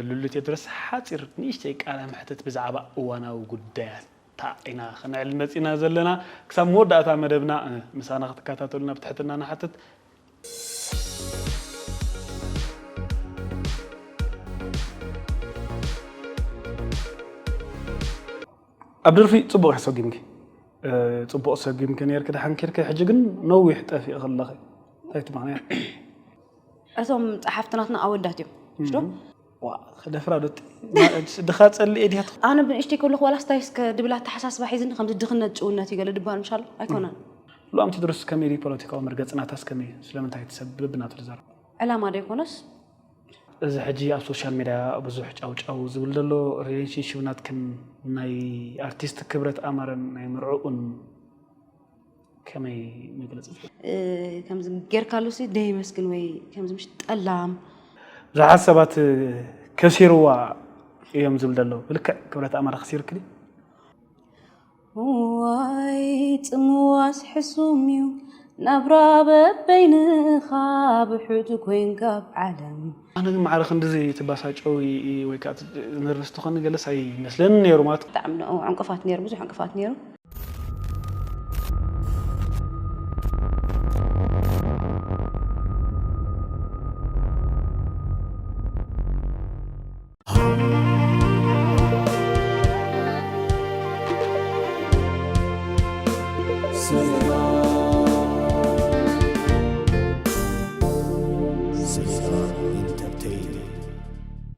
ሉሉ ቴድሮስ፣ ሓፂር ንእሽተይ ቃለ መሕትት ብዛዕባ እዋናዊ ጉዳያት ኢና ክነዕል መፂና ዘለና። ክሳብ መወዳእታ መደብና ምሳና ክትከታተሉና ብትሕትና ንሓትት። ኣብ ደርፊ ፅቡቕ ሰጊምኪ፣ ፅቡቕ ሰጊምኪ ነርኪ፣ ደሓን ኬድኪ። ሕጂ ግን ነዊሕ ጠፊእኪ ኣለኺ። እንታይ እቲ ምኽንያት? እቶም ጸሓፍትናትና ኣወዳት እዮም ሽዶ። ደፍራ ዶ? ድኻ ጸልእ ኤድያት። ኣነ ብንእሽተይ ከለኹ ዋላ ስታይ እስከ ድብል ኣተሓሳስባ ሒዝኒ ከምዚ ድኽነት ጭውነት እዩ ገለ ድበሃል ምሻሎ ኣይኮነን። ሉኣም ቴድሮስ ከመይ ድዩ ፖለቲካዊ መርገጽ ናታስ ከመይ እዩ? ስለምንታይ እቲ ሰብ ብብናቱ ዝዛረብ? ዕላማ ዶ ይኮነስ? እዚ ሕጂ ኣብ ሶሻል ሜድያ ብዙሕ ጫውጫው ዝብል ዘሎ ሪሌሽንሽፕ ናትክን ናይ ኣርቲስት ክብረት ኣማረን ናይ መርዕኡን ከመይ መግለጺ ትብል? ከምዚ ጌርካሉሲ ደይመስግን ወይ ከምዚ ምሽ ጠላም ብዙሓት ሰባት ከሲርዋ እዮም ዝብል ዘለዉ። ብልክዕ ክብረት ኣማረ ከሲርክዲ? ዋይ ጽምዋስ ሕሱም እዩ ናብራ በበይንኻ ብሕቱ ኮይንካ ኣብ ዓለም። ኣነ ግን ማዕረ ክንድዚ ትባሳጨዊ ወይ ከዓ ነርቨስ ትኾኒ ገለስ ኣይመስለኒ ነይሩ ማለት ብጣዕሚ ንኡ ዕንቅፋት ነይሩ፣ ብዙሕ ዕንቅፋት ነይሩ።